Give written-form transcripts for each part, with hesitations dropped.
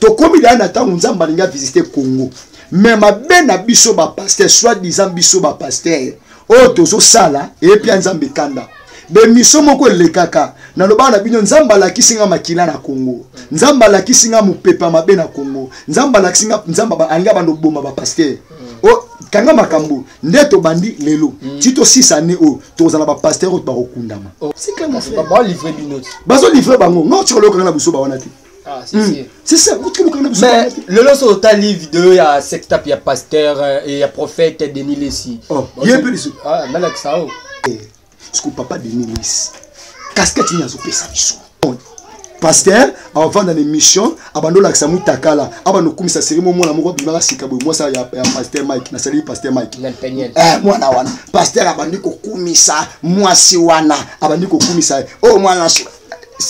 Tokomi deja na ntango Nzambe alingi avisite Congo. Mais mabe na biso bapasteur, soit disant biso bapasteur, oyo tozosala eyepia Nzambe kanda. Bemission moko elekaka nalobaka na bino, Nzambe alakisi nga makila na Congo, Nzambe alakisi nga mopepa mabe na Congo, Nzambe alakisi nga, Nzambe alingi abanda oboma bapasteur. O kanga makambo nde tobandi lelo ti tosisa ane oyo tokozala bapasteur oyo bakokundama. C'est clair, mon frère. Bazolivre bango ngo tika olokanga na biso bawana te. Ah, si, si. C'est ça, mais lelo so otali video ya sextape ya pasteur et ya prophète Denis Lessi. Oh, ye mpe lisu. Ah, nalakisa o. Siko papa Denis Lessi. Casquette nini azopesa biso? Pasteur avanda na émission abandi olakisa mutakala, abandi okumisa seri mo mwana moko abimaka sika boye, mwasi ya pasteur Mike, nasali pasteur Mike mwana wana pasteur abandi kokumisa mwasi wana, abandi kokumisa ye oyo mwana, si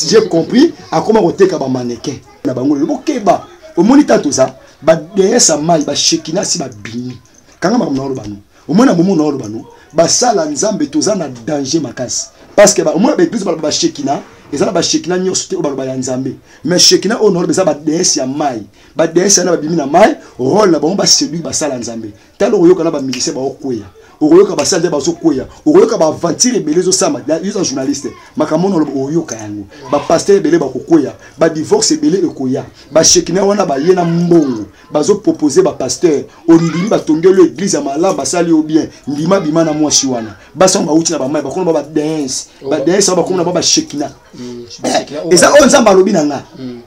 j'ai compris, akoma koteka bamannequin na bango. Lelo bokeba, omoni ta toza badeyesa mai bashekina si babimi kanga makambo na oloba no, omoni na momo na oloba no, basala Nzambe toza na danger makasi, parce que omoni baeglise baloba bashekina, eza na bashekina nyonso te oyo baloba ya Nzambe, mais shekina oyo naoloba eza badeyese ya mai. Badeyese wana babimi na mai, role na bango baseduire basala Nzambe. Tala, okoyoka na bamilicien baokweya, okoyoka basala nde bazokweya, okoyoka baaventure ebele ezosama. Yo journaliste, makambo wana oloba oyoka yango, bapasteur ebele bakokweya, badivorce ebele ekoya. Bashekina wana baye na mbongo, bazopropose bapasteur, ondimi, batongeli église ya malamu, basali yo bien, ndima, bima na mwasi wana. Basi yango bauti na bamai, bakoma ba badense badense, bakoma na ba bashekina. Eza oyo Nzambe alobi na nga,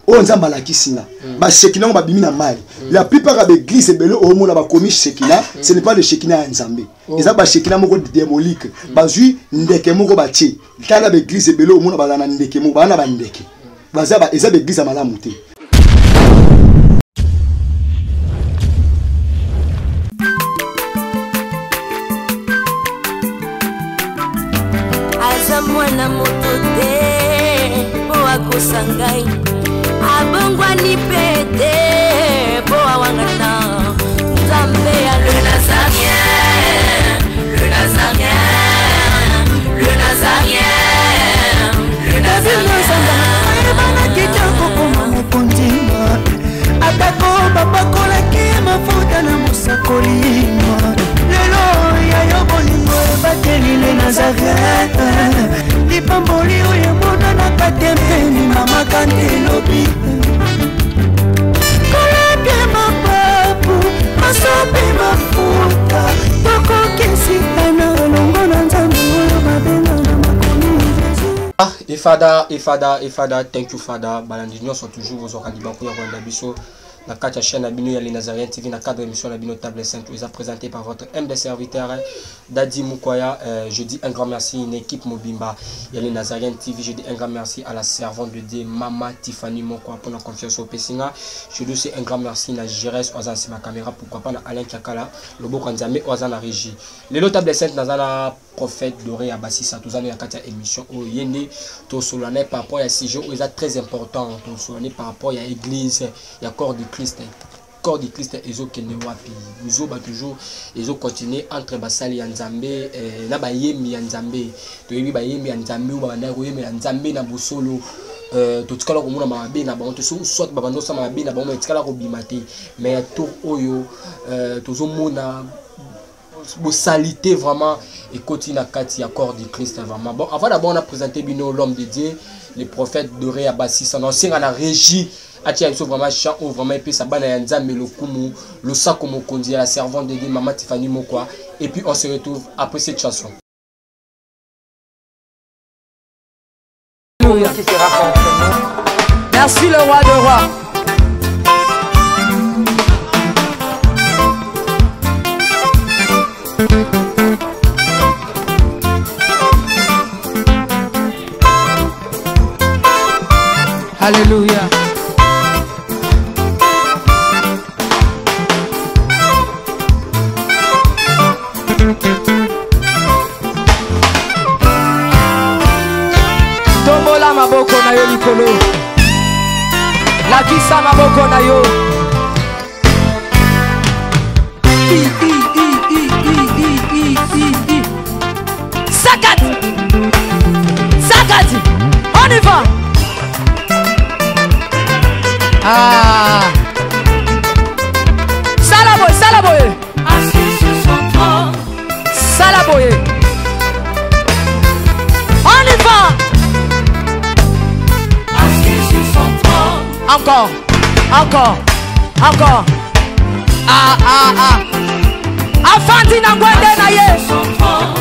oyo Nzambe alakisi nga, bashekina yango babimi na mai. La plupart ya baeglise ebele omona bakomi shekina, ce n'est pas le shekina ya Nzambe, eza bashekina moko démolique, bazwi ndeke moko batie. Tala baeglise ebele omona bazala na ndeke moko, baa na bandeke, baza eza baeglise ya malamu te. Aza mwana moto te mpo akosa ngai, abongwani mpe te mpo awangana Nzambe ya le Nazarien, le Nazarien, le Nazarien, le Nazarien. Ayebanaki te kokoma mokonzi, atako bapakolaki mafuta na mosakoli. Lelo ya yo bolingo ebateli le Nazaret, lipamboli oyo emonanaka te mpeni mamaka nde elobi kolapia mapapu masopi mafuta, tokokesitana elongo na Nzambe oyo babenga na makomi Jésus. Ah, Efada, Efada, Efada, thank you Father. Balandi nyonso toujours bozwaka libaku ya kolanda biso na kati ya chaîne na bino ya Le Nazarien TV, na cadre émission na bino Table Sainte, eza présenté par votre humble serviteur Dadi Mukwaya. Je dis un grand merci une équipe mobimba ya Le Nazarien TV. Je dis un grand merci à la servante de Dieu Mama Tiffany Mokwa pour la confiance au Pessinga. Je dis aussi un grand merci na Jerez oza nsima caméra, pourquoi pas na Alain Kiakala loboko Nzambe oza na régie. Lelo Table Sainte naza na prophète Doré ya Basisa, toza na kati ya émission oyo ye nde tosolola na ye par rapport ya sujet oyo eza très important. Tosolola na ye par rapport ya église ya corps du Christ. Corps du Christ ezokende wapi? Buzoba toujours ezocontinue entre basali ya Nzambe na bayembi ya Nzambe. Toyebi bayembi ya Nzambe oyo babandaki koyembela Nzambe na bosolo, totikala komona mabe na bango te, soit babanda kosala mabe na bango mais etikala kobima te. Mais ya tour oyo tozomona bosalité vraiment ekoti na kati ya corps du Christ vraiment. Bon, avant d'abord on a présenté bino l'homme de Dieu, le prophète Doré Abasisa, na osenga na régie atia biso vraiment chant oyo vraiment epesa bana ya Nzambe lokumu, losako mokonzi ya la servante de Dieu Mama Tiffany Mokwa, et puis on se retrouve après cette chanson. Qui sera contre nous. Merci le roi de rois. Alléluia. Tombola maboko na yo likolo, lakisa maboko na yo. I, I, I, I, I, I, I, I, I. Sakati, sakati, on y va. Ah. Sala boye, sala boye. Sala boye. On y va. Encore, encore, encore. Ah, ah, ah. Afandi na ngwende na ye.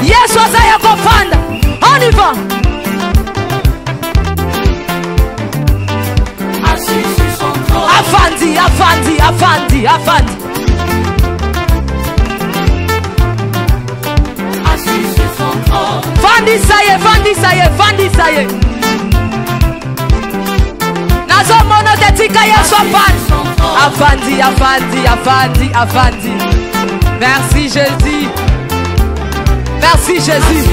Yesu aza ya kofanda. On y va. Afandi, afandi, afandi, afandi. Fandisa ye, fandisa ye, fandisa ye. Nazomona te, tika Yesu afandi. Afandi, afandi, afandi, afandi. Merci Jésus. Merci Jésus.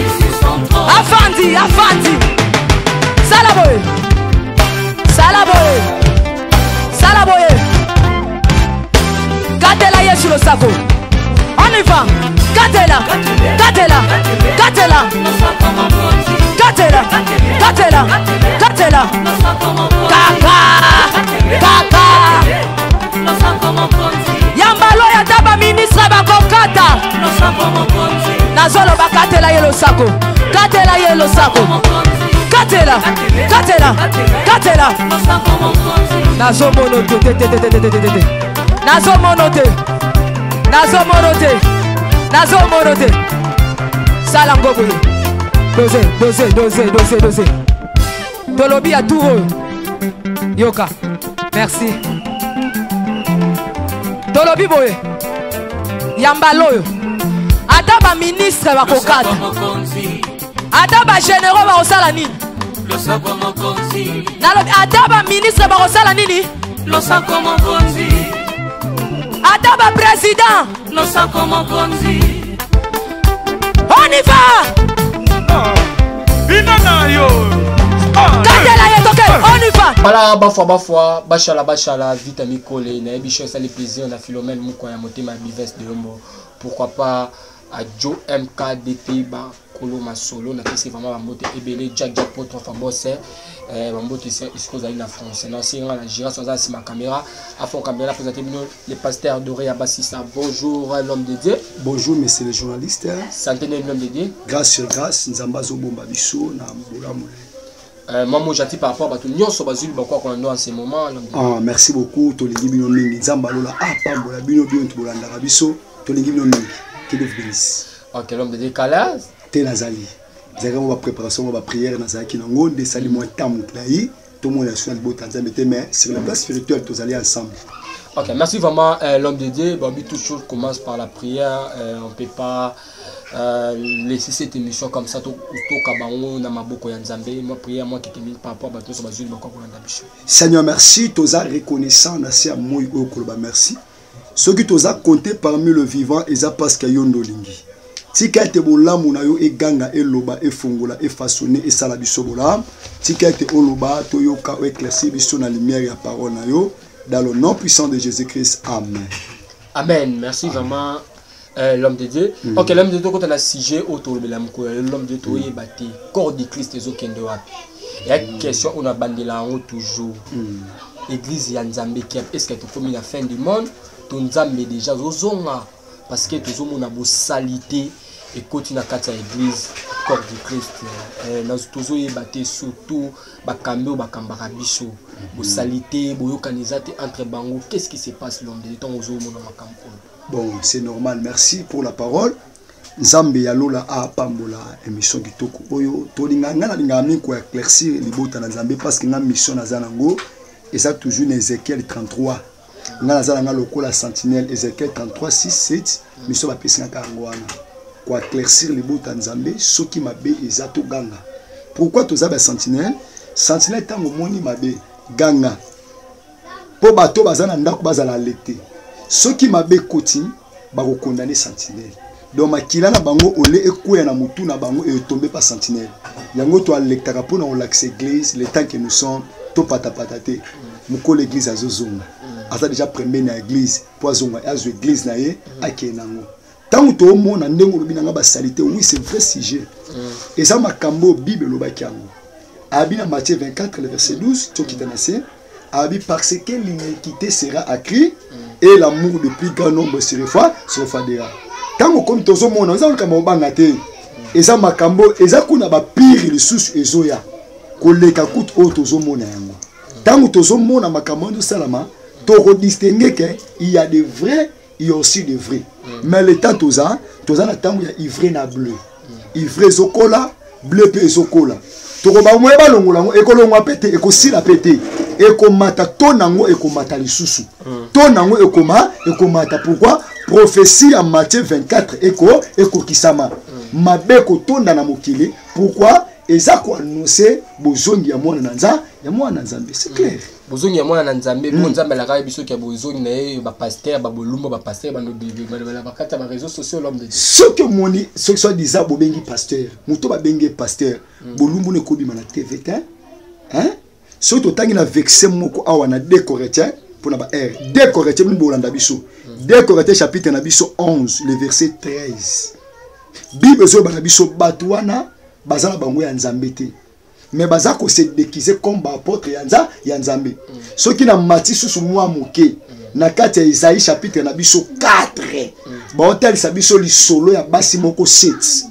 Afandi, afandi. Sala boye. Sala boye. Sala boye. Katela Yesu losako. On y va. Katela. Katela. Katela. Katela. Katela. Katela. Kaka. Kaka. Yambalo ya taba ministre bakokata. Nazoloba katela ye losako. Katela ye losako. Katela. Katela. Katela. Nazomono te te te te te te te te. Nazomono te. Nazomono te. Nazomono te. Sala ngo boye. Dose, dose, dose, dose, dose. Tolobi ya tour oyo. Yoka. Merci. Tolobi boye. Yambalo oyo. Ata ba ministre bakokata. Ata ba généraux bakosala nini? Nalobi ata ba ministre bakosala nini? Ata ba président. On y va. Katela ye toke, on y va. Voilà, bafwa bafwa, bashala bashala, vita mikole, nayebi cho esali plaisir na Philomène Mukwa ya motema ya Bives de Yombo. Pourquoi pas à Joe MKDP ba kolo masolo na pesi vraiment ba mbote ebele Jack Jack pour trois fois boss ba mbote ici aux na France. Na singa na gira sans ma caméra, à fond caméra présenter bino le pasteur Doré Abassissa. Bonjour l'homme de Dieu. Bonjour monsieur le journaliste. Santé l'homme de Dieu. Grâce sur grâce, Nzamba zobomba biso na bolamu. Moi, j'attire par rapport à tout nyonso bazuli bakwa qu'on a en ce moment. Ah, merci beaucoup tolingi bino mingi Nzamba lola ah pambola bino bino tobolandaka biso tolingi bino mingi. Que Dieu vous bénisse. OK, l'homme de Dieu Kala. Te nazali. Zaka mo ba préparation mo ba prière nazaki nango nde sali mo tamu klai tout le monde est sur le beau Nzambe mais sur le plan spirituel tozali ensemble. OK, merci vraiment l'homme de Dieu. Bon, toute chose commence par la prière, on peut pas laisser cette émission comme ça to kabango na maboko ya Nzambe. Moi prière moi qui te par rapport à bato bazuli bakwa kolanda biso. Seigneur merci, toza reconnaissant na se moi oyo koloba merci. Ceux qui toza compté parmi le vivant eza parce que yondo lingi. Tika ete bolamu na yo eganga eloba efongola efaçonner esala biso bolamu. Tika ete oloba toyoka o éclaircir biso na lumière ya parole na yo dans le nom puissant de Jésus-Christ. Amen. Amen. Merci. Amen. Vraiment l'homme de Dieu. Ok, l'homme de Dieu quand on a sujet autour de l'homme l'homme de Dieu bâti corps de Christ ezokende wapi. Il y a question on a bandela en toujours. Église ya Nzambe qui est-ce que tu comme la fin du monde ton Nzambe déjà ozonga parce que tozomona bo salité et continue na kati ya église corps du Christ na tozoyeba te surtout bakambi oyo bakambaka biso bo salité boyokanisa te entre bango. Qu'est-ce qui se passe l'homme de temps ozomona makambo oyo? Bon, c'est normal, merci pour la parole. Nzambe ya lola a pambola émission kitoko oyo tolinga nga na linga mingi ko éclaircir libota na Nzambe parce que nga mission naza nango et ça toujours na Ézéchiel 33. Nga naza nga lokola sentinelle Ézéchiel 33 6 7 mission ba pesi nga yango wana ko éclaircir libota Nzambe soki mabe eza to ganga. Pourquoi toza ba sentinelle? Sentinelle tango moni mabe ganga. Po bato baza na ndako bazala alerte. Soki mabe koti bako condamner sentinelle. Donc makila na bango ole ekuya na mutu na bango et tomber pas sentinelle. Yango to alectaka pona olakisa église le temps que nous sommes to pata patate. Mukolo église azozonga. Aza déjà premier na église po azonga azo église na ye akenango. Tant to mona ndengo lobi nanga ba salité, oui c'est vrai sujet. Et ça makambo Bible lobaki yango. Abi na Matthieu 24 le verset 12 to kitanase. Abi parce que l'iniquité sera accrue et l'amour de plus grand nombre se refroidira. Ntango okomi tozomona eza likambo obanga te, eza makambo eza kuna bapire lisusu ezoya koleka kutu oyo tozomona yango. Ntango tozomona makambo wana ezosalama, tokodistingue ke il y a de vrai, il y a aussi de vrai. Mais le temps toza na ntango ya ivraie na bleu. Ivraie ezokola, bleu mpe ezokola. Tokoba moye balongola yango, ekolongwa mpe te, ekosila mpe te, ekomata to nango ekomata lisusu. To nango ekomata. Pourquoi? Prophétie ya Matthieu 24 ekokisama. Mabe kotonda na mokili. Pourquoi? Eza koannonce bozongi ya mwana na ya mwana na Nzambe, c'est clair. Bozongi ya mwana na Nzambe, po Nzambe alakaka biso ya bozongi na ye, bapasteur babolumba, bapasteur bakati ya baréseaux sociaux, l'homme de Dieu. Soki omoni, soki soit disant bobengi pasteur, moto babengi ye pasteur, bolumbu na ekobima na TV te, hein? Soki totangi na verset moko awa na 2 Corinthiens, mpona ba r 2 Corinthiens, bino bolanda biso, 2 Corinthiens chapitre na biso 11, le verset 13, Bible ezoyoba na biso bato wana baza na bango ya Nzambe te, mais baza ko se déguiser comme ba apôtre ya ya Nzambe. Soki na mati susu mwa moke na kati ya Isaïe chapitre na biso 4, baotalisa biso lisolo ya basi moko 7.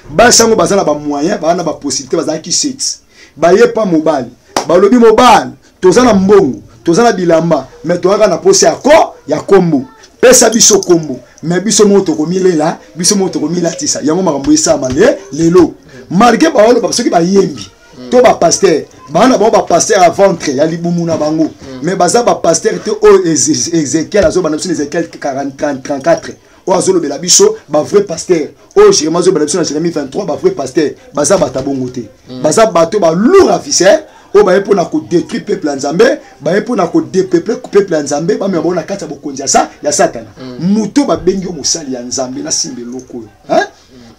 Basi yango baza na ba moyen, baza na ba possibilité, bazalaki 7. Baye pa mobali, balobi mobali, toza na mbongo, toza na bilamba, mais toyaka na posa ya ko ya kombo, pesa biso kombo, mais biso moko tokomilela, biso moko tokomilatisa. Yango makambo esalama lelo, malgré baoloba soki bayembi to bapasteur bana bango, bapasteur ya ventre, ya libumu na bango, mais baza bapasteur te. Oyo Ezekiel azobanda biso na Ezekiel 34, oyo azolobela biso bavrai pasteur, oyo Jérémie azolobela biso na Jérémie 23, bavrai pasteur baza bato ya bongo te. Baza bato balourd ravisseur oyo baye mpona kodétruire peuple ya Nzambe, baye mpona kodépeupler peuple ya Nzambe, bamema bango na kati ya bokonzi ya Satana. Moto babengi yo mosali ya Nzambe, nasimba eloko oyo, hein?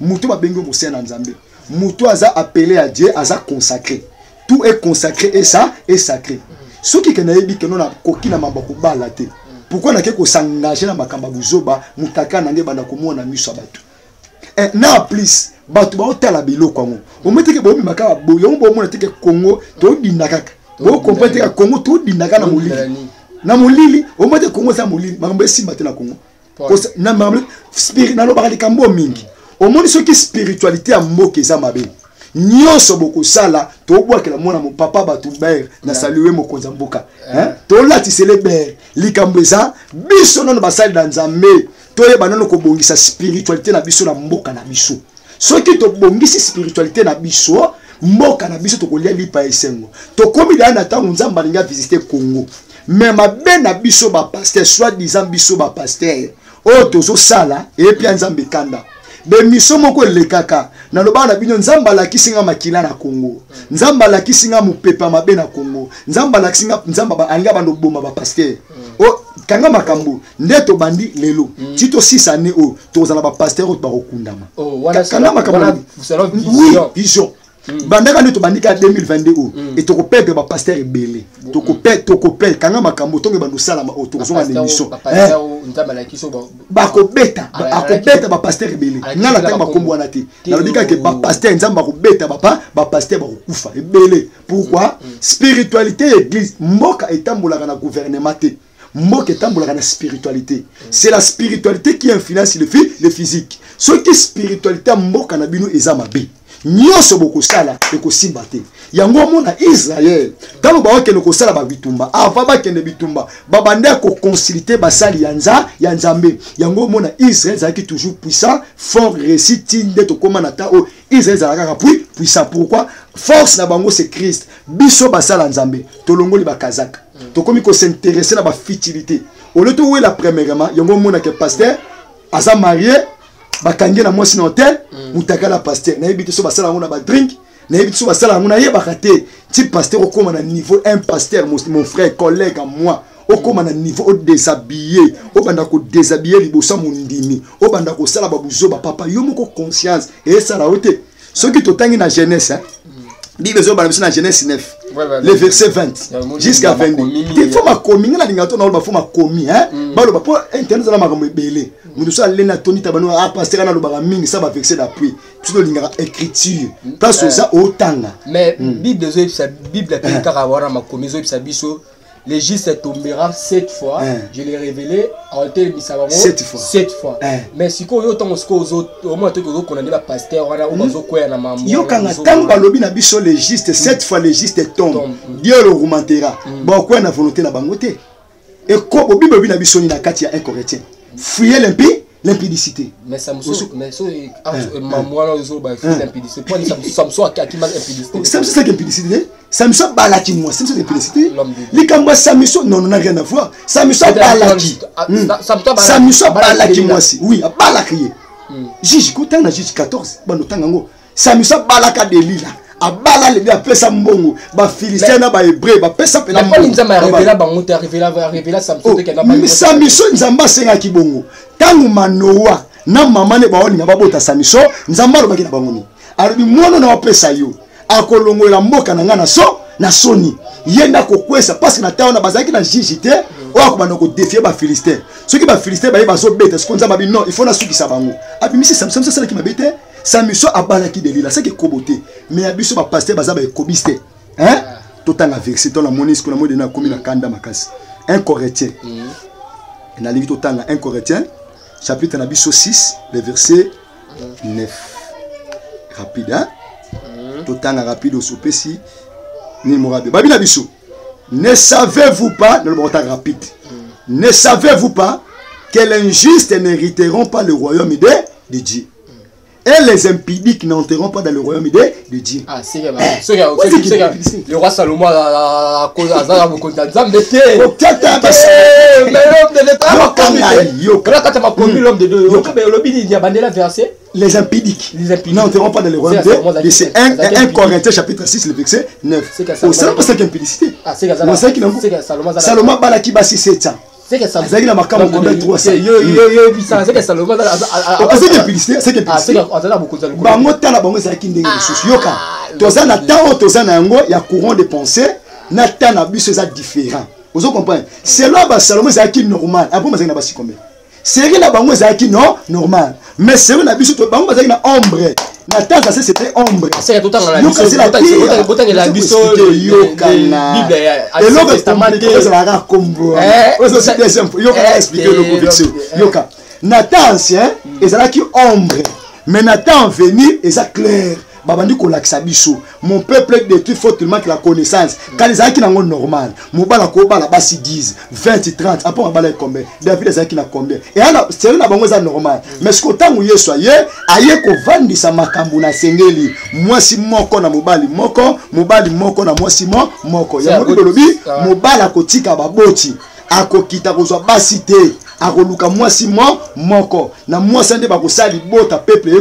Moto babengi yo mosali na Nzambe, moto aza appelé à Dieu, aza consacré, tout est consacré et ça est sacré. Soki ke nayebi ke no nakoki na mambo ya kobala te, pourquoi nake kosengage na makambo ya buzoba? Mutaka na nge ebanda komona miso ya bato. Na plus bato baotala biloko yango, omoi teke bomema kaka boye yango, bomona teke Congo todinda kaka, bocomprendre teke Congo todinda kaka na molili, na molili. Omoi te Congo eza molili, makambo esimba te na Congo. Nalobaka likambo mingi, omoni, soki spiritualité ya mboka eza mabe, nyonso bokosala, tobwakela mwana mopapa bato bere na salue mokonzi ya mboka, tolatisele bere. Likambo eza biso nano basali na Nzambe, toyeba nano kobongisa spiritualité na biso na mboka na biso. Soki tobongisi spiritualité na biso, mboka na biso tokolia lipa ya esengo. Tokomi deya na ntango Nzambe alingi avisite Congo, mais mabe na biso bapasteur, soit disant biso bapasteur, oyo tozosala eyepia Nzambe ekanda. Bemission moko elekaka, nalobaka na bino, Nzambe alakisi nga makila na Congo, Nzambe alakisi nga mopepa mabe na Congo, Nzambe alakisi nga Nzambe alingi abanda oboma bapasteur. O kanga makambo nde tobandi lelo ti tosisa ane oyo, tokozala bapasteur oyo bakokundama. Kanga makambo, oui, vision bandaka nde tobandi kaka 2022 oyo e tokoperdre bapasteur ebele, tokoperdre. Kanga makambo, ntongo ebanda osalama oyo, tokozonga na émission. Bakobeta, akobeta bapasteur ebele. Nga na ntango bakombo wana te, nalobi kaka bapasteur, Nzambe akobeta bapa bapasteur, bakokufa ebele. Pourquoi? Spiritualité ya église, mboka etambolaka na gouvernement te, mboka etambolaka na spiritualité. C'est la spiritualité qui influence le physique. Soki spiritualité ya mboka na bino eza mabe, nyonso bokosala ekosimba te. Yango omona Israel, ntango bakokende kosala babitumba, avant bakende bitumba, babanda koconsulte basali ya Nzambe. Yango omona Israel ezalaki toujours puissant, fort, réussi, ti nde tokóma na ta oyo Israel ezalaka kaka puissant. Pourquoi? Force na bango, c'est Christ. Biso basala Nzambe, tolongoli bakazaka, tokomi kos'intéresser na bafutilité au lieu towela premièrement. Yango omonake pasteur aza marié, bakangi na mwasi na hotel, mutakala pasteur. Nayebi te so basala yango na badrink, nayebi te so basala yango, nayebaka te. Ti pasteur okóma na niveau, un pasteur, mon frère, collègue à moi, okóma na niveau odéshabille, obanda kodéshabille liboso ya mondimi, obanda kosala babuzoba, papa, yo moko conscience eyesala yo te. Soki totangi na Genèse, Bible ezobana biso na Genèse 9, le verset 20 jusqu'à 22 te, fo makomi. Nga nalinga to naoloba fo makomi, baloba mpo internet ezala makambo ebele. Moto so aleni atondi ta bano, ah, pasteur analobaka mingi sa baverset d'appui. Biso tolingaka écriture, place oza otanga. Mais Bible ezoyebisa, Bible ape kaka wana makomi ezoyebisa biso. Le juste tombera sept fois. Je l'ai révélé aotelemisa bango sept fois, sept fois. Mais sikoyo yo ntango sikoyo omona toki ozokona nde bapasteur wana oyo bazokwea na mambo. Yokanga, ntango balobi na biso le juste sept fois le juste tombe, Dieu le remontera, bakokwea na volonté na bango te. Ekobo, Bible elobi na biso nini na kati ya 1 Corinthien? Fuyez l'impudicité. Mais Samson, mais so mambo wana ozoloba l'impudicité, po Samson akima impudicité. Samson c'est impudicité. Samson abalaki mwasi. Samson c'est impudicité. Likambo ya Samson, non, non, n'a rien à voir. Samson abalaki, Samson abalaki mwasi, oui, abalaki ye. Juge, kotanga na Juge 14, bando tanga yango. Samson abalaka Delila, abala lebi, apesa mbongo Bafilistin na Bahébreu, bapesa mpena. Nzambe arévéla bango te, arévéla Samson te. Samson, Nzambe asengaki bongo. Ntango Manoa na mama ne baolinga babota Samson, Nzambe alobaki na bango nini? Alobi: mwana na wapesa yo akolongolela mboka na ngai na so na soni, ye nde akokwesa. Parce que na ntango wana bazalaki na juge te oyo akobanda kodéfier Bafilistin. Soki Bafilistin baye bazobeta, siko Nzambe abi: non, il faut nasukisa bango. Abimisi Samson. Asalaki mabe te. Samson abalaki Delila, saki ekobo te. Mais ya biso bapasteur baza baekobisi te, hein? Totanga verset to namoni siko, namoni dena akomi na kanda makasi. 1 Corinthien, nalingi totanga 1 Corinthien chapitre na biso 6, le verset 9, rapide, hein? Totanga rapide. Osopesi nini morabe babi na biso: ne savez-vous pas, naloba kotanga rapide, ne savez-vous pas que l'injuste n'hériteront pas le royaume de Dieu et les impudiques n'entreront pas dans le royaume de Dieu? Ah, c'est le roi Salomon aza mokonzi ya Nzambe te. Kati ya makomi, l'homme de Dieu olobi nini ya bandela verset? Les impudiques, les impudiques n'entreront pas dans le royaume de Dieu. C'est 1 Corinthiens chapitre 6, le verset 9. Osala mpo saki impudicité. Salomon abalaki basi 700, azalaki na makambo combien? 300. Azaki impudicité, azaki impudicité. Bango, tala, bango ezalaki ndenge mosusu. Yoka, toza na temps oyo toza na yango ya courant de pensée na temps na biso eza différent. Ozo comprendre? Selon Basalomo ezalaki normal. Apo bazalaki na basi combien? Série na bango ezalaki non normal, mais série na biso, bango bazalaki na ombre. Na temps ça, c'était ombre. Yokana eloko ezalaka kombo, yoka, explique eloko vexo. Yoka, na temps ancien ezalaki ombre, mais na temps venir eza clair. Babandi kolakisa biso: mon peuple est détruit faute manque la connaissance. Kala ezalaki nango normal, mobala kobala basi 10, 20, 30. Apo mabala combien? David azalaki na combien? Eya série na bango eza normal. Mais siko ntango Yesu aye kovandisa makambo na sengeli mwasi moko na mobali moko, mobali moko na mwasi moko. Yango Bible elobi: mobali akotika baboti, akokita kozwa basi te, akoluka mwasi moko, na mwasi nde bakosala libota, peuple ye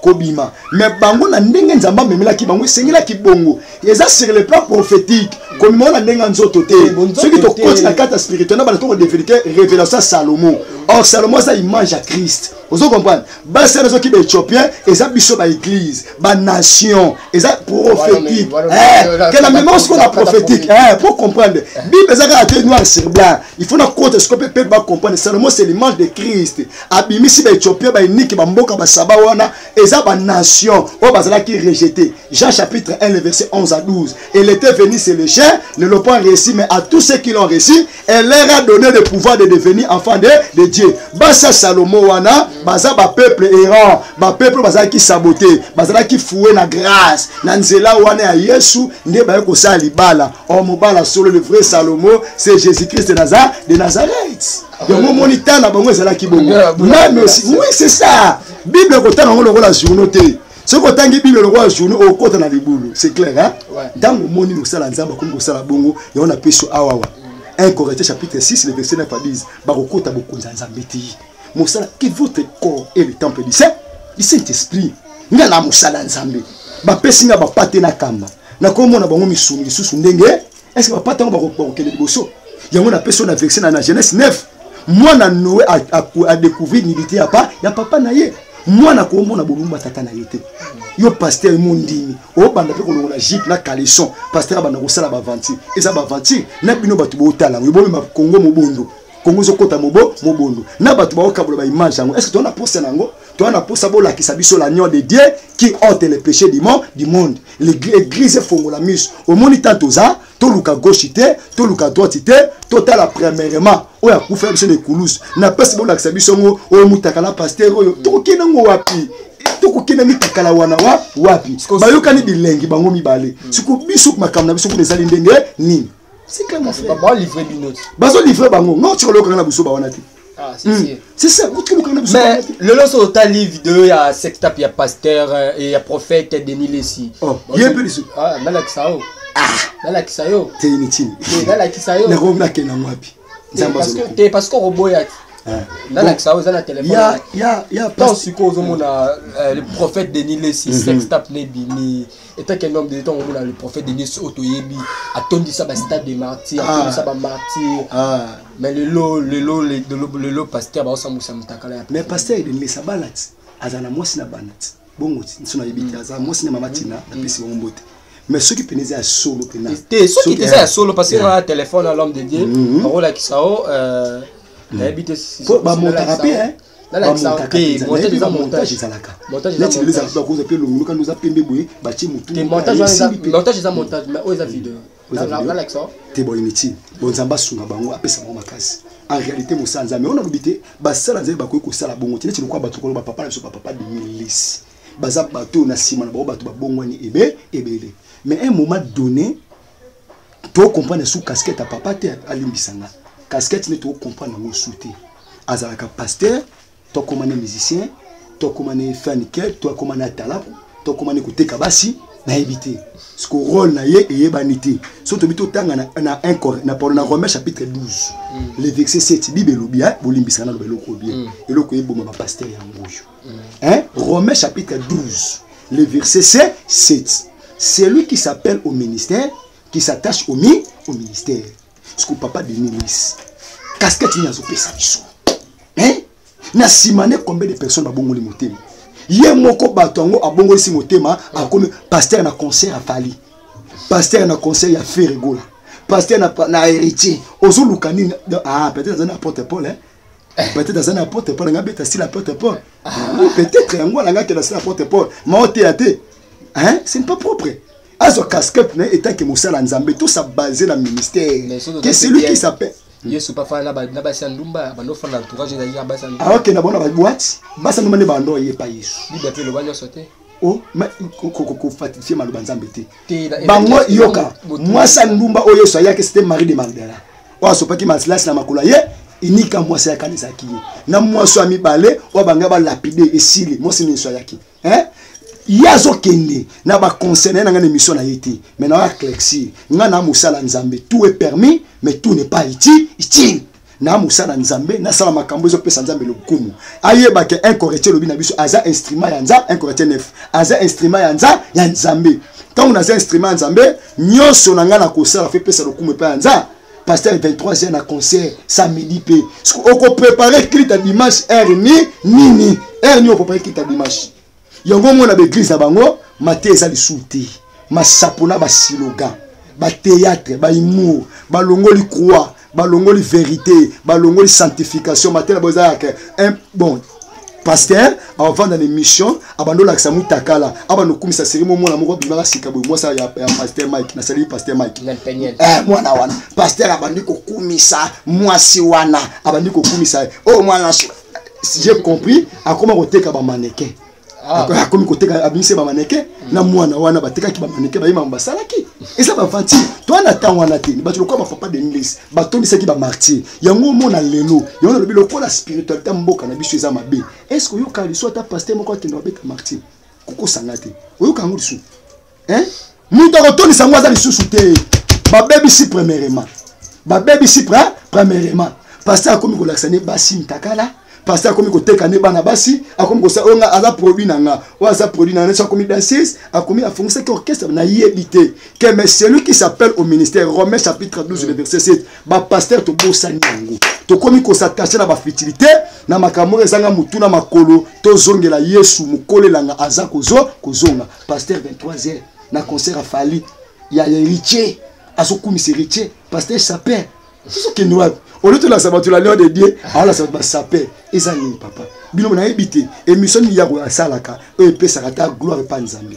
kobima. Mais bango, na ndenge Nzambe amemelaki bango, esengelaki bongo. Eza sur le plan prophétique, komema na ndenge ya nzoto te. Soki tokoti na kati ya spirituel na bana, tokodévelopper révélation ya Salomo. Or Salomo aza image ya Christ. Ozo comprendre? Basi wana soki Baéthiopien, eza biso Baéglise, Banation. Eza prophétique ke na mema sikoyo na prophétique pour comprendre. Bible eza kaka te noir sur blanc, il faut na kota sikoyo mpe bacomprendre. Salomo, c'est l'image de Christ. Abimisi Baéthiopien, baeniki, bamboka basaba wana eza banation oyo bazalaki rejeté. Jean chapitre 1, le verset 11 à 12: elle était venue, c'est le chien ne l'ont pas reçu, mais à tous ceux qui l'ont reçu, elle leur a donné le pouvoir de devenir enfant de Dieu. Basa Salomo wana baza bapeuple errant, bapeuple bazalaki saboté, bazalaki foué na grâce. Na nzela wana ya Yesu nde baye kosala libala. Or mobala solo, le vrai Salomo, c'est Jésus Christ de Nazareth. Yango omoni ta na bango ezalaki bongo même aussi. Oui, c'est ça. Bible ekotanga yango lokola journaux te. Soki otangi Bible lokola journaux, okota na libulu, c'est clair, hein? Ntango omoni mosala Nzambe akomi kosala bongo, yango napesi awawa 1 Corinthiens chapitre 6, le verset 9 à 10: bakokota bokonzi ya Nzambe te. Mosala que votre corps est le temple du Saint-Esprit. Nga na mosala Nzambe bapesi nga bapate na kamba, nakomona bango misuni lisusu ndenge. Est ce que bapate yango bakokende liboso? Yango napesi oyo na verset na Genèse 9: mwana Noé adécouvrir nudité ya papa na ye. Mwana komona bolumbu ya tata na ye te. Yo pasteur mondimi, obanda mpe kolongola jupe na caleçon. Pasteur abanda kosala baaventure, eza baaventure na bino. Bato bootala yango, ebomema Kongo mobondo. Kongo ezokɔta mobondo na bato baokabola baimage yango. Est ce que toza na posa na yango? Toza na posa bolakisa biso l'agneau de Dieu qui ôte le péché du monde. L'église efongola miso. Omoni, tant toza Toluka gauche te, toluka droite te, totala premièrement oyo akufela biso na ekulusu. Na place bolakisa biso yango oyo mutakala pasteur oyo, tokokende yango wapi? Tokokende mitakala wana wa wapi? Bayokani bilengi bango mibale. Siko biso makambo na biso kuna ezali ndenge nini? C'est clair, mon frère. Ba livrer bino. Bazo livrer bango. Non, tu kolokanga na biso ba wana te. Ah, si, si. C'est ça, otikoloka na biso. Mais lelo so otali video ya sextape ya pasteur et ya prophète Denis Lessi. Oh, ye mpe lisu. Ah, nalakisa yo. Ah, nalakisa yo. Te inutile. Te nalakisa yo. Nako nakenda wapi? Nzambe azolo. Te parce que okoboya. Nalakisa yo eza na téléphone. Ya ya ya Tant sikoyo ozomona le prophète Denis Lessi, sextape nebimi. Etant qu'un homme de temps, omona le prophète Denis oyo toyebi atondisa ba stade de martyr, atondisa ba martyr. Mais lelo lelo lelo lelo pasteur baosambwisa mutakala ya Mais pasteur Denis Lessi abala ti, aza na mwasi na bana ti. Bongo ti nso nayebi te, aza mwasi na mama Tina, napesi bango mbote. Mais soki pene eza ya solo pena. Te soki eza ya solo parce que na téléphone à l'homme de Dieu, akolakisa o nayebi te. Po bamontaka mpe, hein. Bamontaka mpenza. Nayebi bamontage ezalaka neti lelo ezalaka, bakoza mpe longo kanda oza pembe boye, batie motu. Montage eza montage, mais oyo eza video. Nalakisa te. Bon, inutile. Bon, Nzambe asunga bango, apesa bango makasi. En réalité, mosala Nzambe oyo nalobi te, basala Nzambe bakoki kosala bongo te. Neti lokola bato koloba papa na biso, bapapa Denis Lessi, baza bato oyo na nsima na bango bato babongwani ebe ebele. Mais un moment donné, tocomprendre sous casquette ya papa te, alimbisanga, casquette nde tocomprendre yango su te. Azalaka pasteur, tokóma ne musicien, tokóma ne fanikel, tokóma ne atalaku, tokóma ne koteka basi, nayebi te. Siko rôle na ye eyebani te. So tobi totanga na 1 Cor na pardon, na Romains chapitre 12, le verset 7, Bible elobi, hein, bolimbisanga, naloba eloko bien, eloko eboma bapasteur yango oyo, hein. Romains chapitre 12, le verset 7: celui qui s'appelle au ministère, qui s'attache au ministère. Siko papa Denis Lessi, casquette nini azopesa biso, hein? Na nsima ne combien de personnes babongoli motema? Ye moko bato yango abongolisi motema, akomi pasteur na concert ya Fally, pasteur na concert ya Ferre Gola, pasteur na Héritier. Ozoluka nini? Ah, peut-être aza na apôtre Paul, hein? Peut-être aza na apôtre Paul. Nga beta style apôtre Paul. Oui, peut-être yango alanga akenda style apôtre Paul, ma oteya te, hein? Ce n'est pas propre. Azwa casquette na ye etant que mosala Nzambe, tout ça basé na ministère. Mais soki que celui qui s'appelle Yesu pafa na basi ya ndumba, bandofanda entourage ezalaki ya basi ya ndumba. Aokenda bango na baboite, basi ndumba nde bando oyepa Yesu. Bible mpe eloba nyonso te. O kofatifie maloba Nzambe te. Te, bango yoka, mwasi ya ndumba oyo Yesu ayaki, c'était Marie de Magdala oyo asopaki masilasi na makolo ya ye. Inika mwasi ayaka ezalaki ye na mwasi ya mibale oyo banga balapide esili. Mwasi nyonso ayaki, hein? Ye azokende na baconseil na ye na ngai na émission na ye te, mais na éclaircir ngai na mosala Nzambe. Tout est permis, mais tout n'est pas utile. Na mosala Nzambe, nasala makambo ezopesa Nzambe lokumu. Ayeba ke 1 Corinthiens elobi na biso aza instrument ya Nzambe. 1 Corinthiens 9, aza instrument ya Nzambe. Ntango naza instrument ya Nzambe, nyonso na ngai na kosala fo epesa lokumu epai ya Nzambe. Pasteur, 23 heures na concert samedi mpe okoprépare culte ya dimanche heure ni nini? Heure nini oprépare culte ya dimanche? Yango omona baeglise na bango mate eza lisusu te, masapo na basiloga, bathéâtre, bahumour, balongoli croix, balongoli vérité, balongoli sanctification. Mate na bango eza yaka un bon pasteur avanda na émission, abandi olakisa mutakala, abandi okumisa seri mo mwana moko abimaka sika boye, mwasi ya pasteur Mike. Nasali pasteur Mike. Mwana wana pasteur abandi kokumisa mwasi wana, abandi kokumisa ye oyo mwana. Si j'ai compris, akoma koteka bamannequin. Akomi koteka, abimisi bamannequin na mwana wana, batekaki bamannequin, bayeba basalaki eza baventure. To wana ntango wana te, bato lokola bapapa Denis batondisaki bamartyr. Yango omona lelo, yango nalobi lokola spiritualité ya mboka na biso eza mabe. Est ce que oyoka lisu ata pasteur moko akende babeta martyr? Kokosanga te, oyoka yango lisusu, hein? Moto akotondisa yango aza lisusu te. Babebisi premièrement, babebisi premièrement. Pasteur akomi kolakisa ne basi ntakala, pasteur akomi koteka ne bana basi, akomi kosala oyo nga aza produit na nga, oyo aza produit na nga. Neti akomi danseuse, akomi afongisaki orchestre, nayebi te que. Mais celui qui s'appelle au ministère, Romains chapitre 12, le verset 7. Bapasteur tobosani yango, tokomi kos'attacher na bafutilité, na makambo oyo ezanga motu na makolo. Tozongela Yesu mokolelanga aza kozo kozonga. Pasteur, 23 heures na concert afali ya Héritier, azokumisa Héritier. Pasteur saper, tozokende wapi? Oyo tolakisa bato la lion de Dieu, aolakisa bato basaper, eza nini papa? Bino nayebi te émission nini yako asalaka oyo epesaka ta gloire epa Nzambe.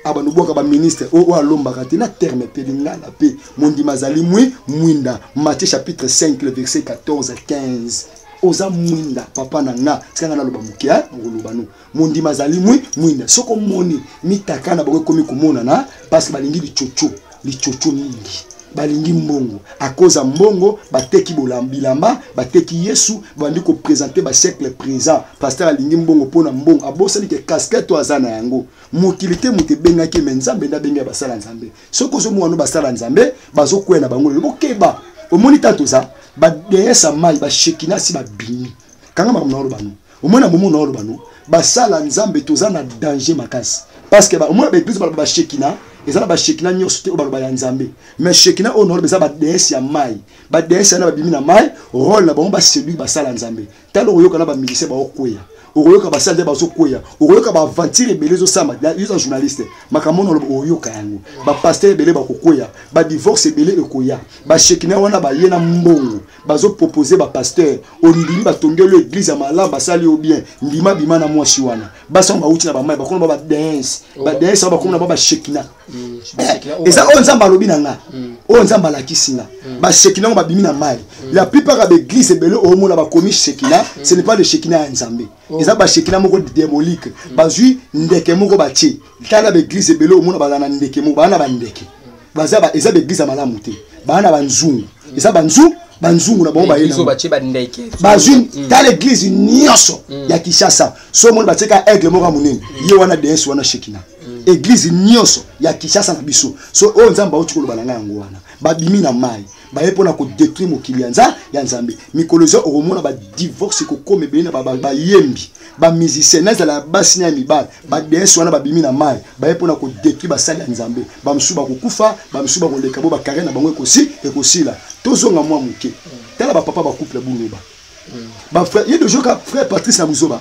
Abanda obwaka baministre oyo alombaka te na terme mpe lingala mpe mondima azali mwi mwinda. Matthieu chapitre 5 le verset 14 à 15. Oza mwinda papa na nga, tika nga naloba moke, hein? Okoloba no. Mondima azali mwi mwinda. Soki omoni mitaka na bango ekomi komonana parce que balingi lichocho, lichocho mingi. Balingi mbongo. À cause ya mbongo, bateki bilamba, bateki Yesu, bandi ko présenter ba siècle présent. Pasteur alingi mbongo pona mbongo. Abosani ke casquette oyo aza na yango. Mokili te moto ebengaki, mais Nzambe nde abengi ya basala Nzambe. Soki ozomona no basala Nzambe, bazokwea na bango lelo. Bokeba. Omoni tanto oza, ba déesse ya mai, ba shekina si babimi. Kanga makambo na oloba no. Omoni na momo na oloba no, basala Nzambe toza na danger makasi. Parce que ba, omoni ba église baloba ba shekina, eza na ba shekina nyonso te oyo baloba ya Nzambe. Mais shekina oyo na oloba eza ba déesse ya mai. Ba déesse wana babimi na mai, rôle na bango ba séduire basala Nzambe. Tala okoyoka na ba musiciens baokweya. Okoyoka basala nde bazokweya. Okoyoka ba aventure ebele ezosama. Ya, yo oza journaliste. Makambo wana oloba oyoka yango. Ba pasteur ebele bakokweya. Ba divorce ebele ekoya. Ba shekina wana baye na mbongo. Bazo proposer ba pasteur. Ondimi batongeli yo église ya malamu, basali yo bien. Ndima bima na mwasi wana. Basi yango bauti na ba mai, bakoma ba dance. Ba dance yango bakoma na ba shekina. Eza oyo Nzambe alobi na nga. Oyo Nzambe alakisi nga. Ba shekina yango babimi na mai. La plupart ya ba église ebele oyo omona bakomi shekina, ce n'est pas le shekina ya Nzambe. Eza ba shekina moko diabolique. Bazwi ndeke moko batie. Tala ba église ebele oyo omona bazala na ndeke moko, baza na ba ndeke. Baza ba, eza ba église ya malamu te. Baza na ba nzungu. Eza ba nzungu, ba nzungu na bango baye na bango. Batie ba ndeke. Bazwi, tala église nyonso ya Kinshasa. So omoni batie ka aigle moko ya monene. Ye wana déesse wana shekina. Église nyonso ya Kinshasa na biso. So oyo Nzambe auti koloba na ngai yango wana. Babimi na mai. Baye mpona ko détruire mokili ya ya Nzambe. Mikolo eza okomona ba divorce ekokoma ebele na bayembi, ba musicien, nazala ya basi na ya mibali. Ba déesse wana babimi na mai. Baye mpona ko détruire basali ya Nzambe. Ba mosusu bakokufa, ba mosusu bakoleka bo ba carrière na bango ekosila. Tozonga mwa moke. Tala ba papa ba couple buloba. Ba frère, ye de joka frère Patrice na Buzoba.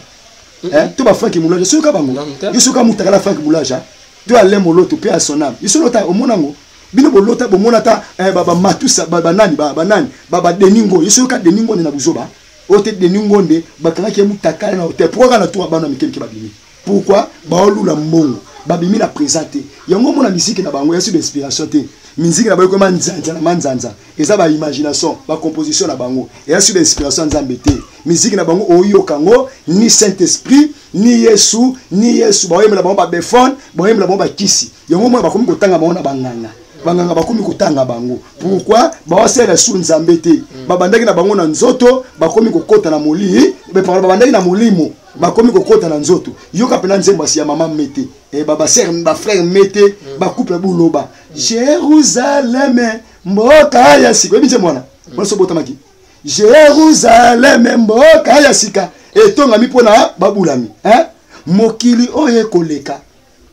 Hein, to ba Franck Moulaja, soka bango. Ye soka mutakala Franck Moulaja. To Alain Moloto pe à son âme. Ye soka omona ngo. Bino bolota bomona ta, eh, ba, ba Matusa, ba, ba nani, ba, ba nani, ba, ba Deningo. Ye soka Deningo na Buzoba. Ote Deningo nde bakangaki ye mutakala na hotel. Pourquoi kana tour bana mikemke babimi? Pourquoi ba olula mbongo? Babimi na présent te. Yango mona musique na bango ya sur inspiration te. Musique na bango koma nzanza na manzanza. Eza ba imagination, ba composition na bango. Eza sur inspiration Nzambe te. Musique na bango oyoka ngo ni Saint-Esprit, ni Yesu, ni Yesu. Ba oyembela bango ba befone, ba oyembela bango ba kisi. Yango mona bakomi kotanga bango na banganga. Banganga bakomi kotanga bango. Pourquoi? Ba osela su Nzambe te. Babandaki na bango na nzoto, bakomi kokota na molili, be pardon, babandaki na molimo. Bakomi kokota na nzoto. Yoka pena nzembo ya mama Mete. Eh, ba, ba sœur, ba frère Mete, ba couple buloba. Jérusalem, mboka ya sika. Oyebi nzembo wana? Wana so botamaki. Jérusalem, mboka ya sika. Etongami mpona babulami. Hein? Mokili oyo ekoleka.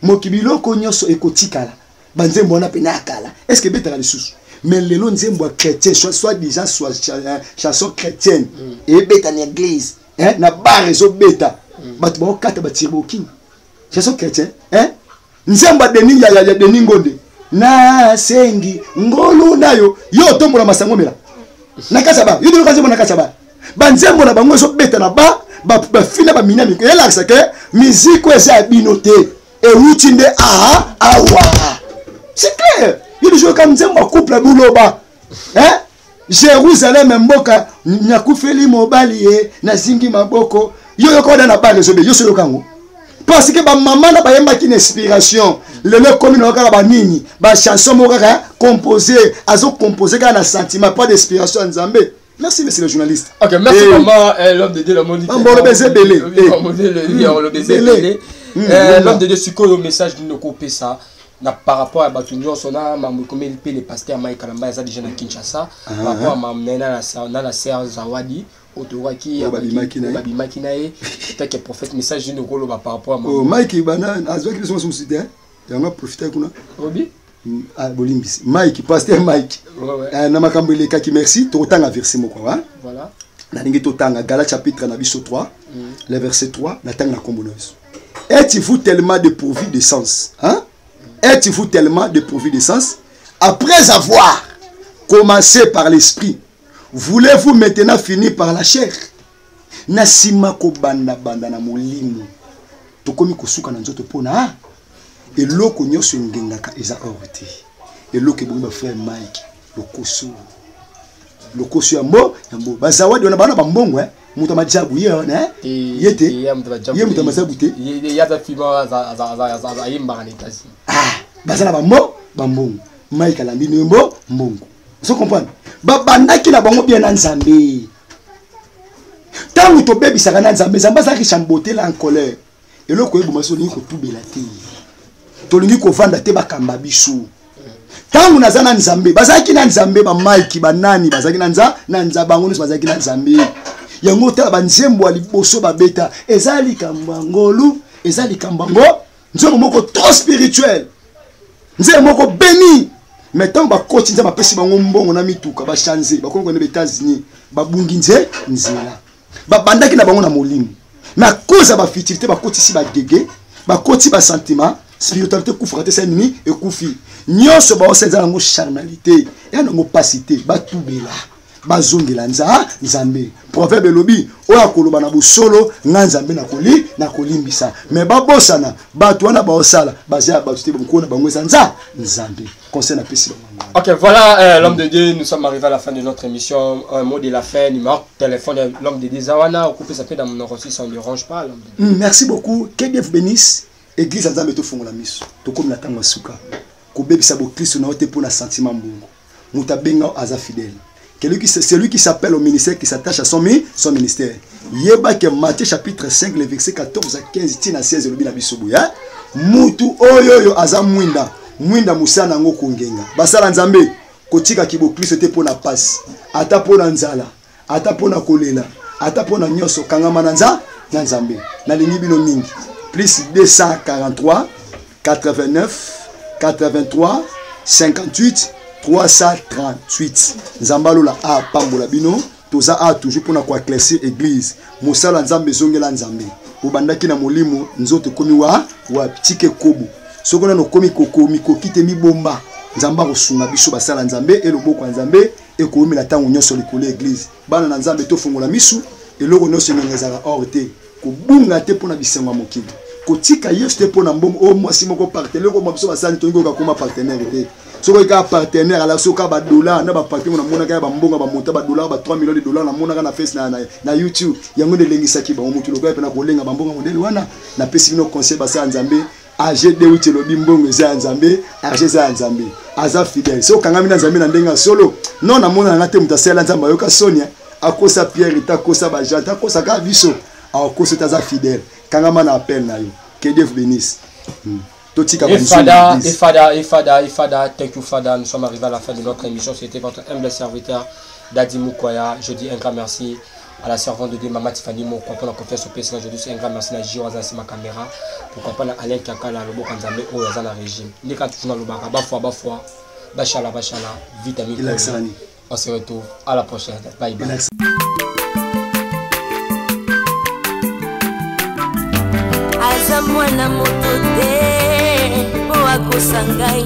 Mokili biloko nyonso ekotikala. Ba nzembo wana pena ya kala. Est-ce que ebetaka lisusu? Mais lelo nzembo ya chrétien, soit disant soit chanson chrétienne, ebeta na église, hein? Na bar ezobeta. Bato bakokata ba tirboking. Chanson chrétien, hein? Nzembo ya Denis, ya, ya, ya Denis Ngonde. Na sengi ngolu na yo, yo otombola masango mela. Na kasa ba, yo ndoka nzembo na kasa ba. Ba nzembo na bango ezobeta na ba, ba, ba fina ba mina miko. Elakisa ke musique oyo eza ya bino te. Ewuti nde a, awa. C'est clair. Yo toujours ka nzembo ya couple buloba. Hein? Jérusalem mboka nyakufeli mobali ye nazingi maboko. Yo yoka oda na bar ezobe, yo soyoka ngo. Parce que ba maman na bayembaki na inspiration. Lelo ekomi na kaka ba nini, ba chanson moko kaka composé, azo composer kaka na sentiment, pas d'inspiration ya Nzambe. Merci monsieur le journaliste. Ok, merci Eh. vraiment, l'homme de Dieu, l'homme de Dieu. Bambolo baiser belé. Oui, Eh. l'homme de Dieu, l'homme de Dieu, Belé. belé. L'homme de Dieu, sikoyo message nini okopesa na par rapport à bato nyonso na mambo ekomeli mpe le pasteur Mike Kalamba aza déjà na Kinshasa. Par rapport à mambo na ye na la sœur Zawadi, oyo toyokaki Oyo babimaki na ye. babimaki na ye. Peut-être que prophète message nini okoloba par rapport à mambo. Oh, Mike bana azwaki biso mosusu te, hein? Yango aprofitaki kuna. Obi? Bolimbisi. Mike, pasteur Mike. Ouais, ouais. Na makambo elekaki, merci. Tokotanga verset moko, hein? Voilà. Nalingi totanga Galates chapitre na biso 3, le verset 3, natanga na kombo na biso. Êtes-vous tellement dépourvu de sens, hein? Êtes-vous tellement dépourvu de sens? Après avoir commencé par l'esprit, voulez-vous maintenant finir par la chair? Na sima kobanda banda na molimo. Tokomi kosuka na nzoto pona, ah? Eloko nyonso engengaka eza or te. Eloko ebongi ba frère Mike lokoso. Lokoso ya mbo ya mbo. Bazawadi wana bana ba mbongo eh. Moto ya majabu ye wana eh. Ye te. Ye moto ya majabu te. Ye aza fima aza aza aza aza ayembaka na États-Unis. Ah, baza na ba mbo ba mbongo. Mike alandi ni mbo mbongo. Ozo comprendre? Babandaki na bango bien na Nzambe. Tango tobebisaka na Nzambe, Nzambe azalaki chambotela en colère. Eloko eboma biso tolingi kotubela te. Tolingi kovanda te bakamba biso. Tango naza na Nzambe, bazalaki na Nzambe ba Mike, ba nani, bazalaki na nza, na nza bango nyonso bazalaki na Nzambe. Yango tala ba nzembo ya liboso babeta, eza likambo ya ngolu, eza likambo ya ngo, nzembo moko trop spirituel. Nzembo moko béni. Mais tango bakoti Nzambe apesi bango mbongo na mituka, ba changer, bakomi kokende ba États-Unis, babungi nze nzela. Babandaki na bango na molimo. Mais à cause ya ba futilité bakotisi ba gege, bakoti ba sentiment, spiritualité ekufaka te, nini ekufi. Nyonso baosala eza nango charnalité, ya nango pasi te, batubela. Bazongela nza Nzambe. Proverbe elobi oyo akoloba na bosolo nga Nzambe nakoli nakolimbisa. Mais babosana bato wana baosala baza ya bato te, mokolo na bango eza nza Nzambe. Conseil na pesi bango. Ok, voilà l'homme de Dieu, nous sommes arrivés à la fin de notre émission. Un mot de la fin, numéro de téléphone de l'homme de Dieu Zawana, au couple ça fait dans mon aussi, ça ne dérange pas l'homme de Dieu. Merci beaucoup, que Dieu vous bénisse. Église Nzambe to fongola miso. Tokomi na tango suka. Kobebisa bo Kristo na ote pona sentiment mbongo. Moto abenga aza fidèle. Celui qui s'appelle au ministère, qui s'attache à son ministère. Yeba que Matthieu chapitre 5, le verset 14 à 15, tina 16, le bina biso boya. Mutu oyo yo aza mwinda, mwinda musana ngo kongenga. Basala Nzambe, kotika kibo Kristo te pona pasi, ata pona nzala, ata pona kolela, ata pona nyoso, kangama na nza, na Nzambe. Nalingi bino mingi. Plus 243 89 83 58 338. Nzambe alola a pambola bino. Toza a toujours pona ko éclaircir église. Mosala Nzambe zongela Nzambe. Obandaki na molimo nzoto komi wa wapi tike kobo. Soko nano komi koko mikoki te mibomba. Nzambe akosunga biso basala Nzambe e loboko ya Nzambe ekoumela ntango nyonso likolo ya église. Bana na Nzambe tofongola misu, eloko nyonso engenge ezalaka or te. Kobunga te mpona bisengo ya mokili. Kotika Yesu te mpona mbongo. Oyo mwasi moko partenaire, oyo biso basali tolingi koyoka koma partenaire te. Soki oyoka kaka partenaire, ala soki kaka ba dollar na ba partenaire namonaka ya ba mbongo ba monta ba dollar ba 3 millions de dollars namonaka na face na YouTube. Yango nde elengisaki bango mutu lokola pe na kolenga ba mbongo modèle wana. Napesi bino conseil basala Nzambe. AG de uti elobi mbongo eza ya Nzambe, argent eza ya Nzambe. Aza fidèle. Soki okangami na Nzambe na ndenge ya solo, non namona na te moto asalela Nzambe ayoka soni, akosa Pierre, te akosa ba Jean, te akosa kaka biso. Akosa te aza fidèle. Kangama na appel na yo. Que Dieu vous bénisse. Totika ba Efada, Efada, Efada, Efada, thank you Fada. Nous sommes arrivés à la fin de notre émission. C'était votre humble serviteur Dadi Mukwaya. Je dis un grand merci à la servante de Dieu, Maman Tiffany Mokwa, pour la confiance au PSG. Je dis un grand merci à Gio Azan ma caméra. Pourquoi pas Alain Kakala, le beau Kanzambe, au Azan régime. N'est quand toujours dans le bar, bafwa, bafwa, bachala, bachala, vitamine. On se retrouve à la prochaine. Bye bye. Aza mwana moto te po akosa ngai,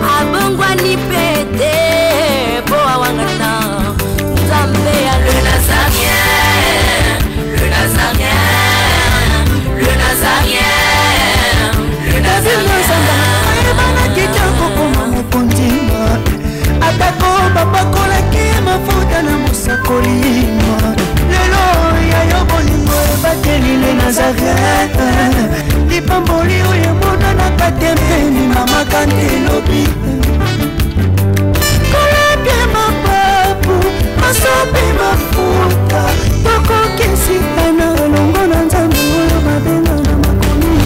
abongwani pe te po awangana Nzambe ya le Nazarien, le Nazarien, le Nazarien, le Nazarien. Ayebana kitoko koma mokonzi, atako bapakolaki mafuta na mosakoli. Lelo ya yo bolingo ebateli le Nazareth, lipamboli oyo emonanaka te mpeni mama kante elobi. Kolapia mapapu masopi mafuta, tokokesika na elongo na Nzambe oyo babenga na makomi.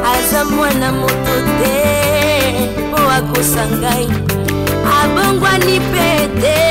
Aza mwana moto te po akosa ngai, abongwani pe te.